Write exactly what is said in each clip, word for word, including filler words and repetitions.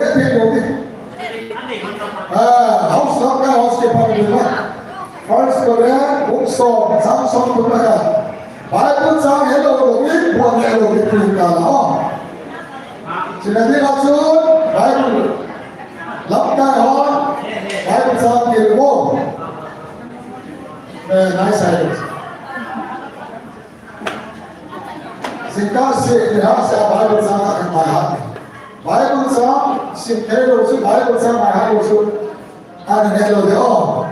Thei lou ding. Ah, house lamkai house keeper ni ma. First Korin bung som, chang som thum na khat. Bible chang helou lou ding, bol helou ding, pui ka la. China ding a chun, Bible lamkai hon, Bible chang helou. Eh, nice idea. Jingkah seh, nilhah seh a Bible chang a kan baihat. Bible chang sim thei lou chu, Bible chang baihat lou chu, ana neh lou ding o.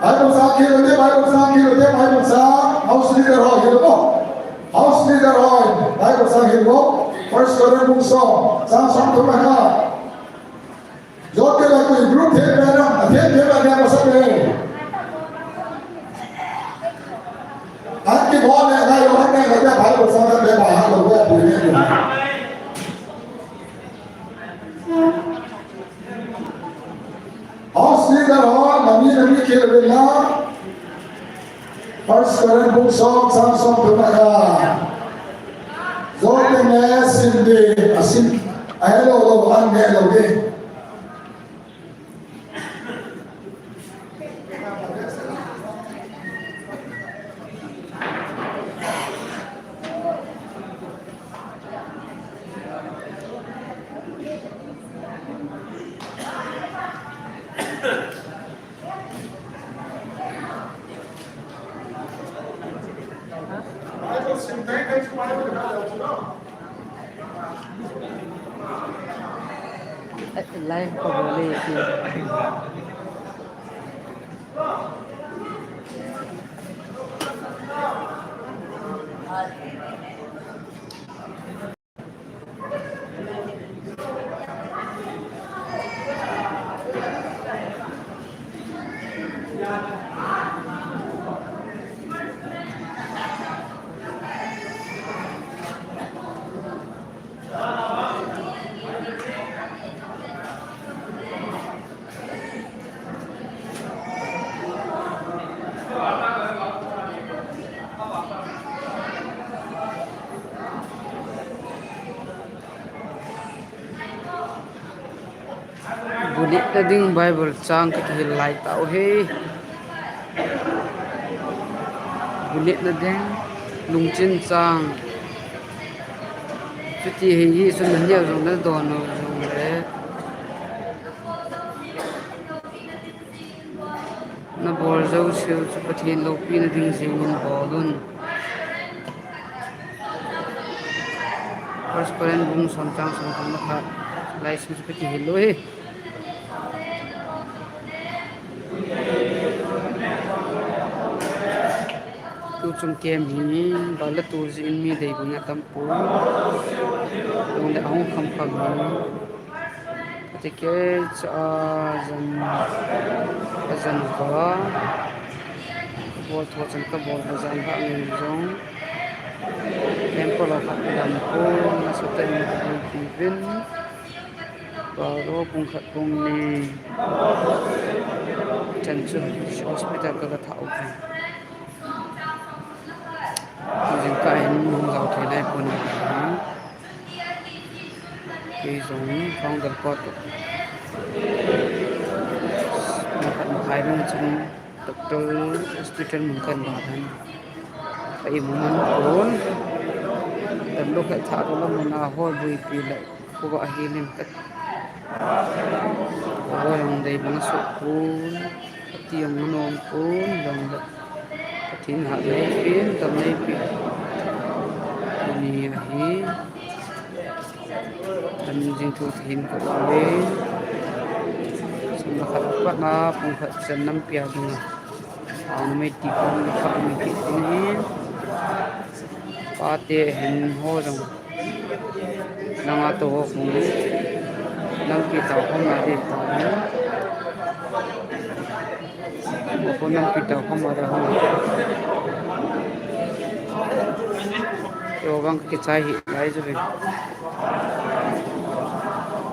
Bible chang thei lou ding, Bible chang thei lou ding, Bible chang house leader ho hilou. House leader ho, Bible chang hilou. First Korin bung som, chang som thum na khat. Jote la koi group the pe na, a the the la kya pasa pe. An ki bol le na yo han ne la kya bhai ko sa na pe ba ha lo ya pui ne. House leader ho, nami nami ke le na. First Korin bung som, chang som thum na khat. Jote ne sim ding, a sim, a helou lou, an ne lou ding. Live ko bole ki. Bunit na ding Bible chang ka kihil lai tau he. Bunit na ding lungchin chang. Chuti hi hi sun na niau jong na don jong le. Na bol jouse u chu Pathen loupina ding jingin bol un. First Korin bung som chang som thum na khat. Lai sung chu ka kihil lou hi. Tuchung kem hi, bal le tu jin mi dei bung a tam pon. Lung le ahung kham kham hi. Ati kei cha a jan, a jan va. Bol tho chan ka bol va jan va ngin jong. Temple of Adam ko, na sa ten na ka bol pi vin. Baro pung khat pung ni. Chan chu, hospital ka ka thau vin. Jingkah hin hung jao thei lai pon. Kei jong founder ko tu. Na khat na khai rung chung doctor hospital mun kan ba than. Ka imu man pon. Dam lo khat tha lo la mun a hol bui pi la ko ba hi lim kat. Ko ba jong dei bang so pon. Ka ti jong nom pon jong la. Ka tin ha nei pin, dam nei pin. Ni a hi. Kan jing thu hin ka um e. Sum la khat pat na pung khat chan lam pia ding a. Ang mei ti kong ni khat mei ti kong hi. Pa te hin ho jong. Nang a to ho kong. Nang ki tao kong na de tao. Ko nang ki tao kong ma da ho. Yo bang ki chai hi lai ju ve.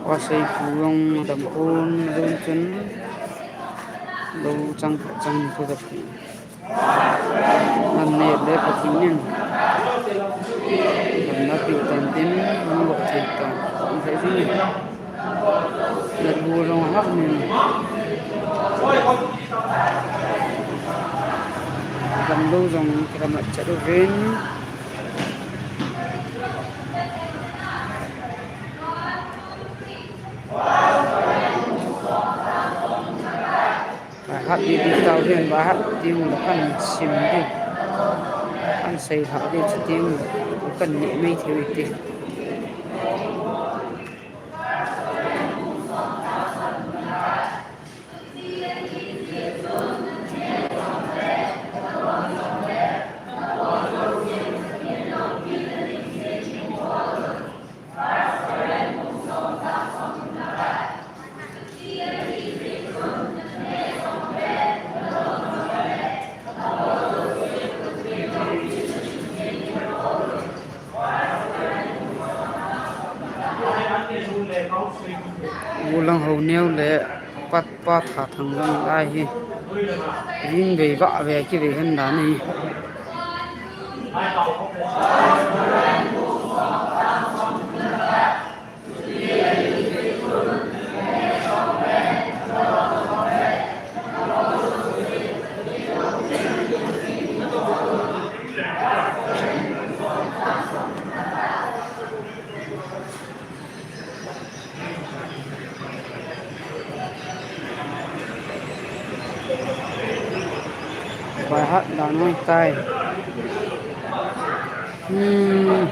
Wa sei pu long dam pon dun chun lo chang chang ko da pi. Nan ne le pa ti nin. Nan na pi tan tin nan lo thei tan. Latlu jong ahah in. Gamlou jong kiramat chet uvin. Vaihap ding ding tau hin, vaihap ding le kan sim ding. Kan sei lha ding chu ding, kan neh mai thei u hite. Gulang Haoneo le Patpa Thathang jong lai hi. Jing vei vah vei kivei hen dan ahi. Vaihap dan ahitai. Hmm.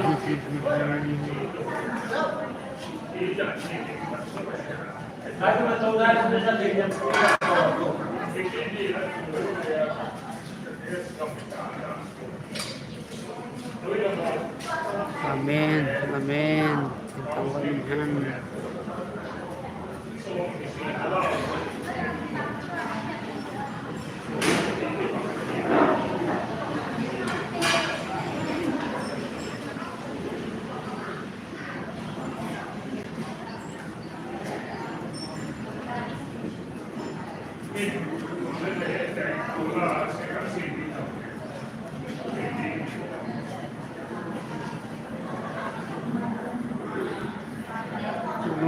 Amen. Amen. Thengtah in hen.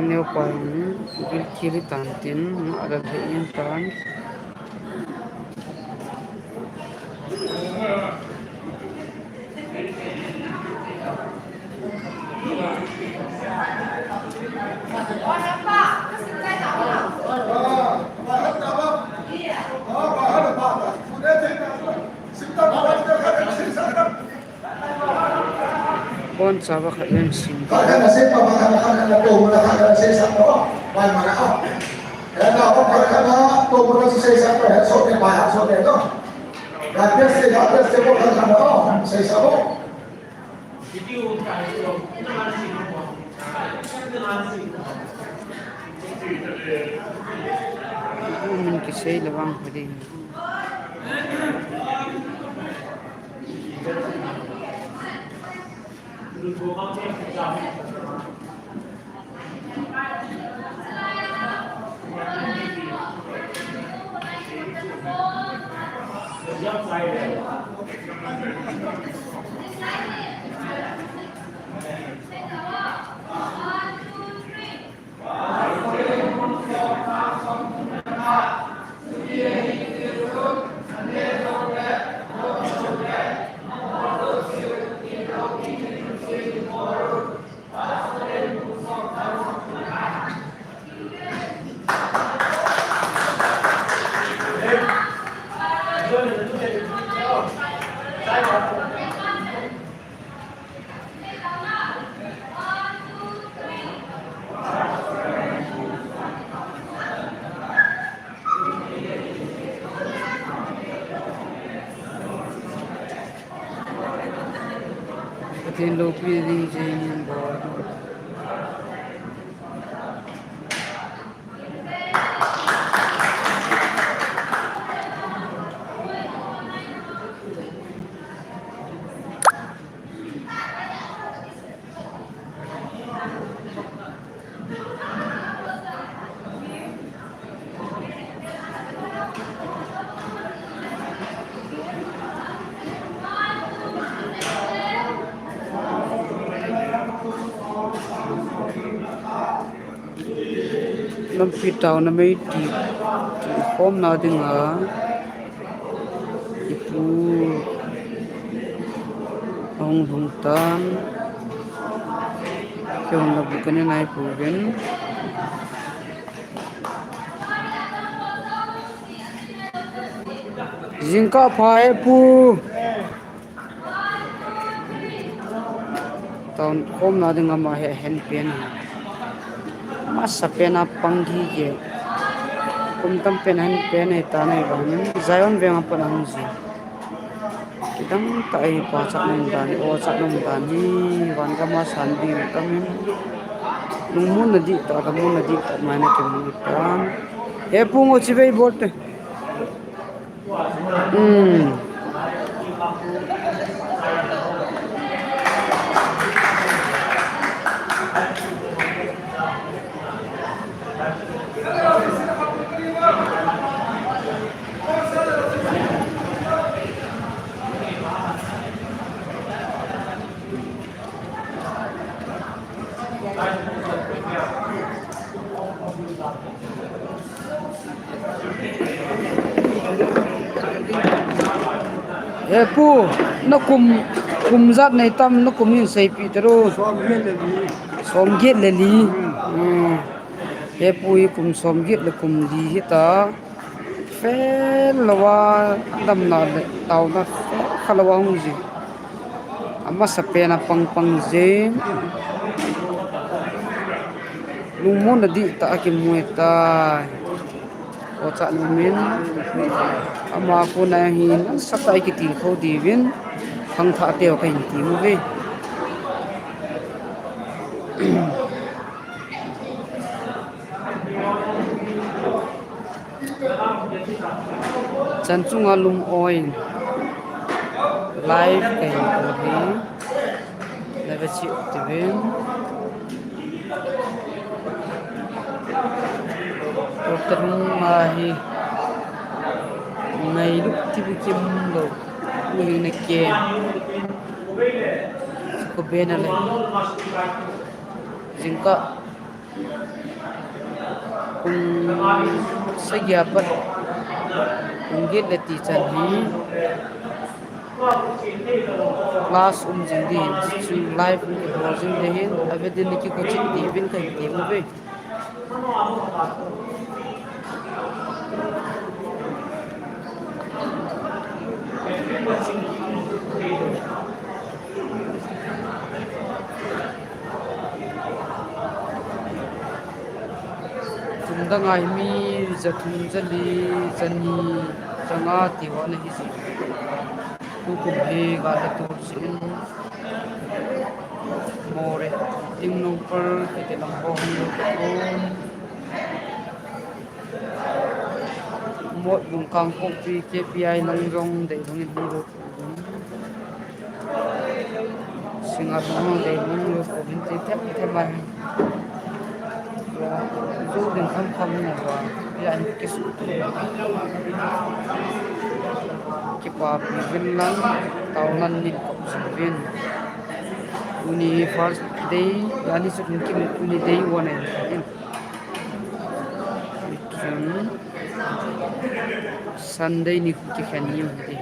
Neo pa in gilkel tan tin, na a lal hei in tan. Boncha ba khat in sim. Khat khat na sei pa, khat khat na to, khat khat na sei sa pa, bai ma na. Khat na, khat khat na to, khat sei sa pa, so ne ba, so ne to. Khat sei, khat sei pa, khat khat na sei sa pa. Min kisei le vang pha ding. Pathen loupi ding jing in bol. Lampi taona meiti, ti khomna dinga ipu ahung lhung tan. Kei hung labu kani nai pu vin. Jingkah pha e pu. Taon khomna dinga ama hi ahen pen. Amasa pen a pang gige. Kum tam pen ahen pen ahi tan ahivangin Zion veng a pat ahung ji. Kidang tah ahi, pachatna um dan hi, ochatna um dan hi, van gam a san ding tam in. Lungmonna dihtah, lungmonna dihtah mai na kimu tan. He pu ngo chi vei bol te. He pu, na kum, kum jat nei tam, na kum hin seipeh tero. Som get le li. Som get le li. Hmm. Hmm. He pu hi kum som get le kum li hita. Fel louva, damna le taona fel kha louva hung ji. Amasa pen a pang pang jin. Lungmonna dihtah a kimu tai. Ochatna um in. Ama kona hi nasatah a kitilkhou diuvin. Khangthah teu kahin ti uve. Chan chunga lum oi. Live kahin pu hi. Na ve cheh uvin. Doctor lung ma hi. Ngailut ti bu kim lou. U hi na ke. Ko be na le. Jingkah kum sagi a pat kum get le ti chan hi class um jing ding hin, chu live um kibol jing ding hin, ave ding ni kiko chit ti vin kahin ti uve. Kum dang a hi mi ja thum, ja li, ja ni, ja nga ti ho ana hi ji. Tukum hi gal le tur jin. Moreh, Tengnoupal, kiti lang ho hung lut um. Motbung, Kangpokpi, K P I lang jong dei lungin hung lut um. Singngat hung dei lungin lut um ti them them a. Jou ding kham kham na va. Ya an kisu. Kipapi vin lang, taona nin kop jing uvin. Tuni first day, yani chu kin kim tuni day one ahi. Chun Sunday ni kikhen ni ahi.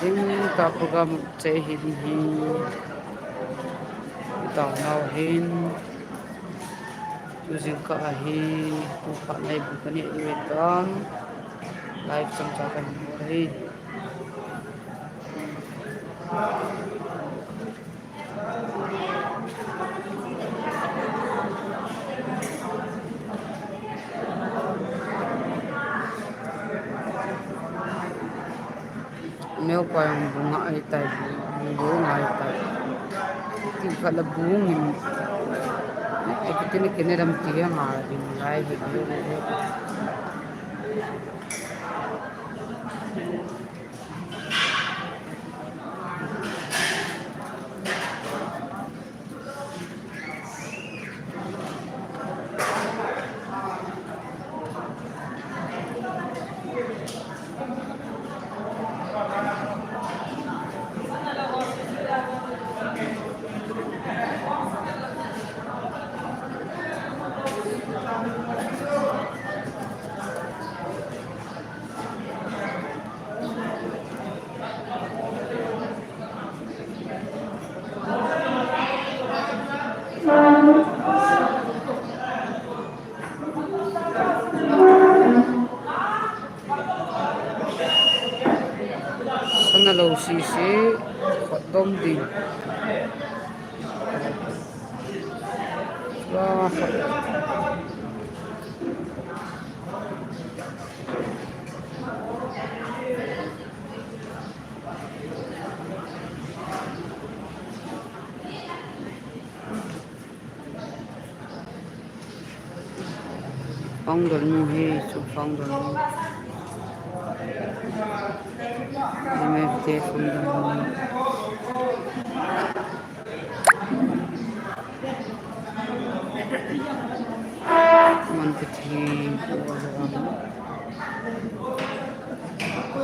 Ding ta program che hi ding hi. Taonau hin. Tu jingkah ahi, tu khat nai bu kani u tan. Live chomcha kahin bol ahi. Neo pa jong bu ngai tai, bu, bu ngai tai. Ti khat la bu ngim. Eh, kiti ni kene ram ti ngai, bu, bu, bu. Sana lo sisi, khotdom ding. Chua khot. Founder nu hi chu founder nu. M F T founder nu. Man ti thi.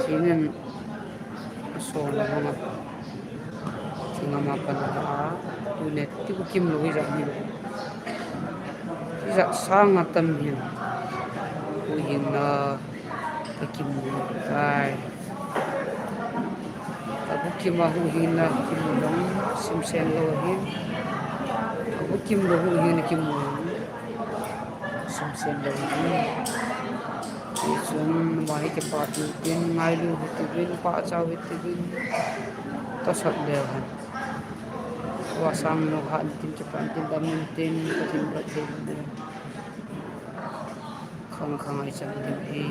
Sinen. Sol la hanga. Thingam a pan a, tule ti bukim lou ijat hi. Ijat sanga tam hin. Huhhingna kakim lou tai. Kabukim a huhhingna kim lou, simsen lou hin. Kabukim lou huhhingna kim lou. Simsen lou hin. Hichun, ama hi kipah tin, ngailu hitiuvin, pachat hitiuvin, tahsan leu hen. Vasang nu hat tin, kipah tin, dam tin, Pathen phatthei leu. Khang khang a ichan ding hi.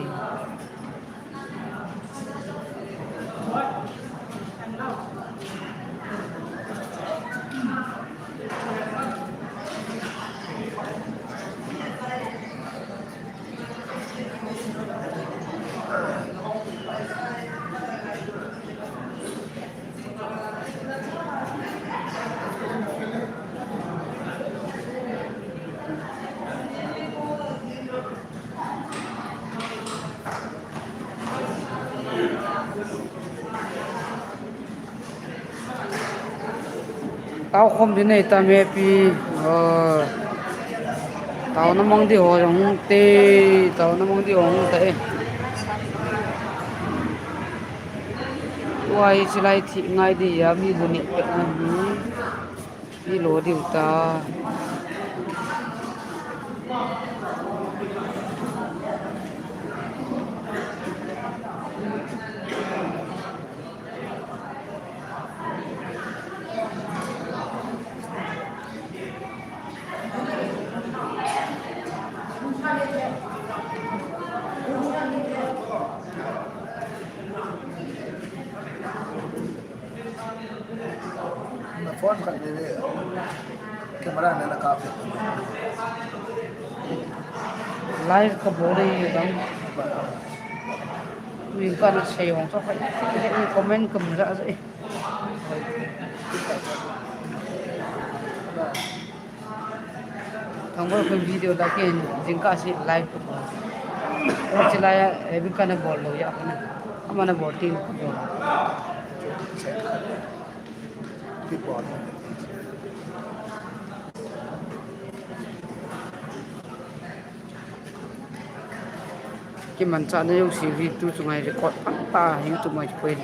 Tao khom ding nei tam e pi. Tao na mang di ho jong te, tao na mang di ho jong te. Tua hi silai thi ngai di ya mi bu ni pe na ni. Mi lo diu ta. Na phone khat le le, camera le la kap le. Live ka bol le dang. Min ka na sei wang so khai. Comment ka mu ja ja. Thangol khun video la ken jingkah si live ko. Ko chilai a, eh, bin kana bol lou ya kana. Amana bol tin ko. Kimanchahna jouse video chu ngai record pang ta, YouTube mai koi.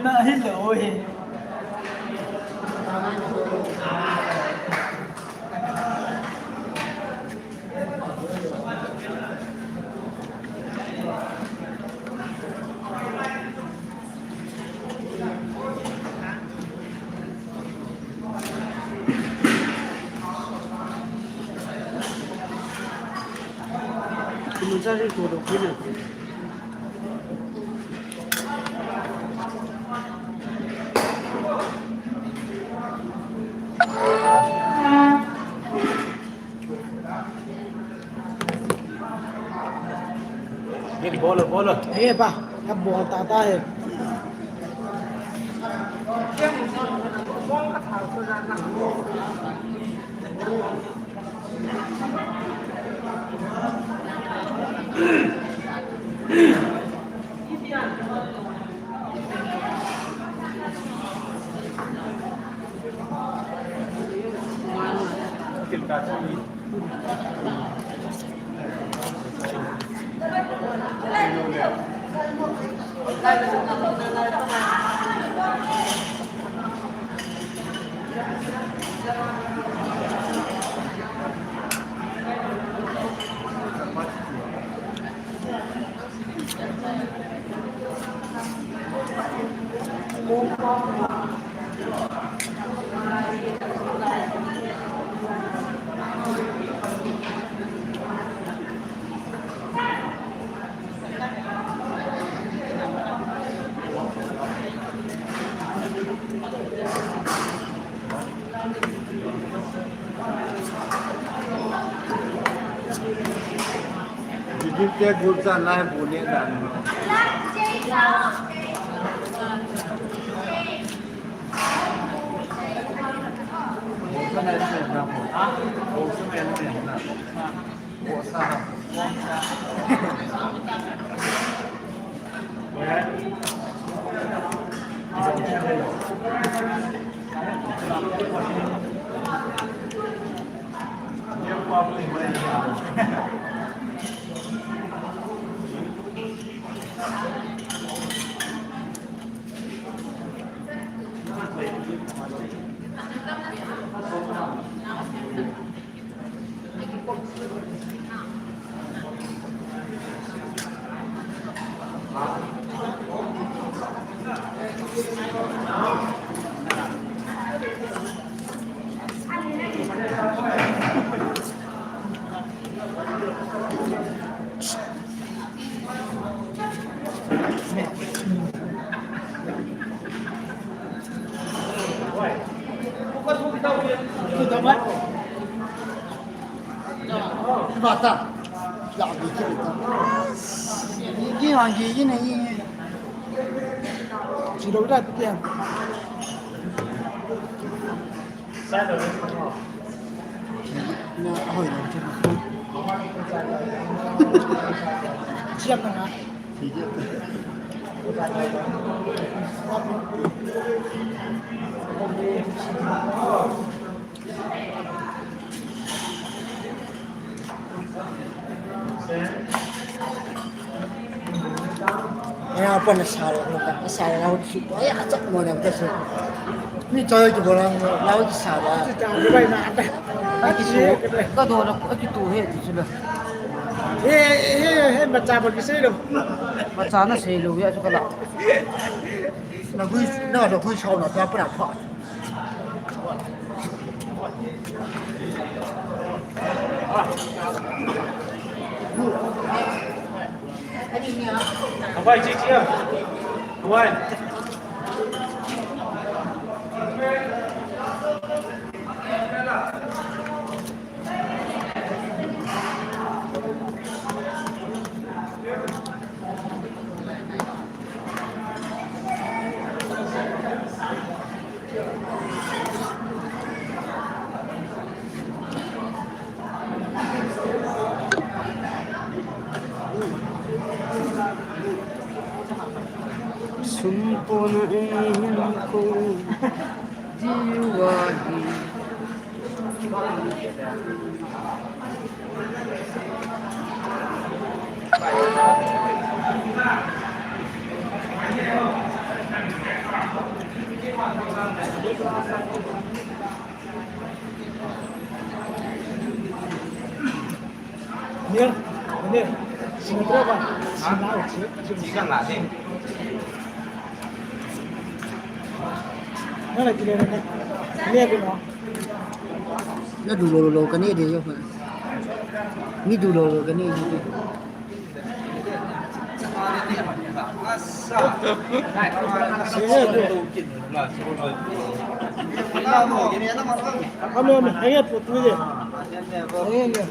Na hi lo hi. Bolo, bolo. Eh, ba, ab bolta tha ye. Jijit te group sa na hai bu ne dan. Aya, pon asal, asal lau ki, aya, achak mo na kasi. Mi choi ki bolang lau ki sala. Aki su, ka do na, aki tu he, tu sila. He, he, he, macha ba ki sei lo. Macha na sei lo, ya su ka la. Na gui, na, na gui chau na, ta pa na pa. Sumpona in ko jiwa hi. Nil, nil, sini berapa? Sini, sini. Mana kilo ni? Ini aku no. Na du lo lo ka ne de yo. Mi du lo lo ka ne de. Ame, ame, henge po tu de. Henge, henge.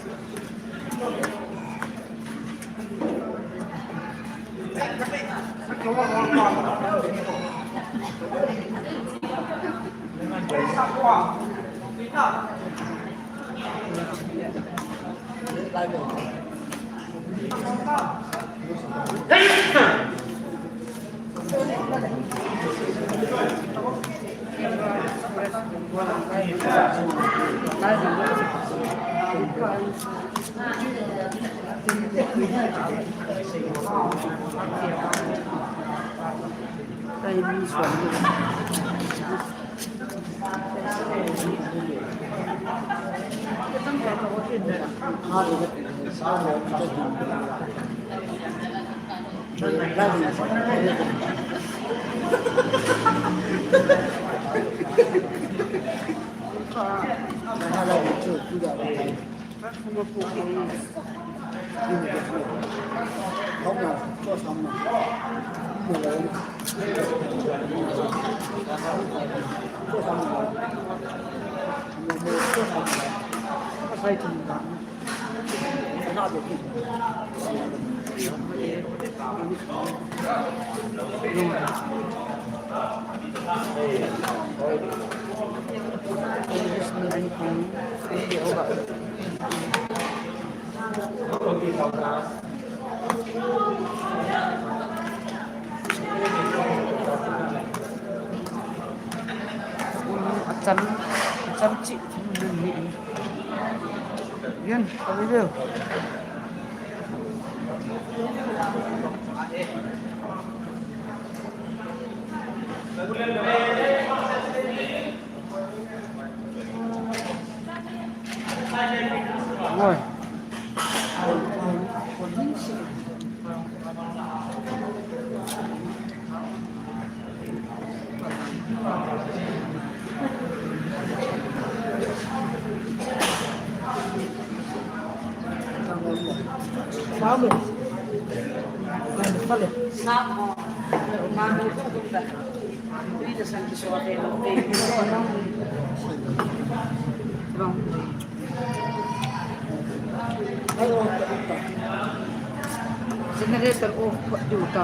Acham, acham chi, ni, ni. Yun, kami do. Oi. Samu. Samu. Generator off diu ta.